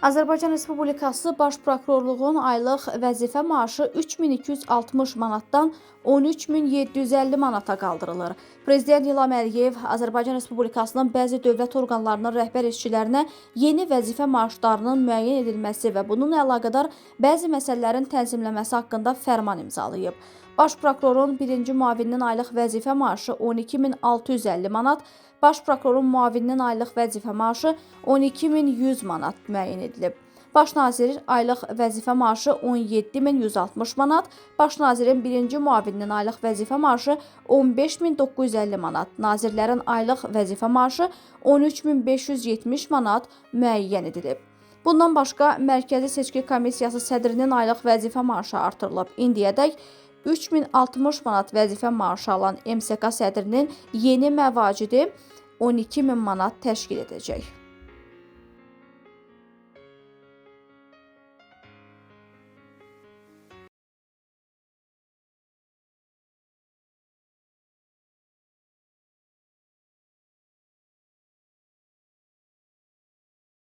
Azərbaycan Respublikası Baş Prokurorluğun aylıq vəzifə maaşı 3260 manatdan 13750 manata qaldırılır. Prezident İlham Əliyev Azərbaycan Respublikasının bəzi dövlət orqanlarının rəhbər işçilərinə yeni vəzifə maaşlarının müəyyən edilməsi və bununla əlaqədar bəzi məsələlərin tənzimləməsi haqqında fərman imzalayıb. Baş prokurorun birinci müavininin aylıq vəzifə maaşı 12650 manat, baş prokurorun müavininin aylıq vəzifə maaşı 12100 manat müəyyən edilib. Baş nazir aylıq vəzifə maaşı 17160 manat, baş nazirin birinci müavininin aylıq vəzifə maaşı 15950 manat, nazirlərin aylıq vəzifə maaşı 13570 manat müəyyən edilib. Bundan başqa Mərkəzi Seçki Komissiyası sədrinin aylıq vəzifə maaşı artırılıb. İndiyədək 3060 manat vəzifə maaşı alan MSK sədrinin yeni məvacidi 12000 manat təşkil edəcək.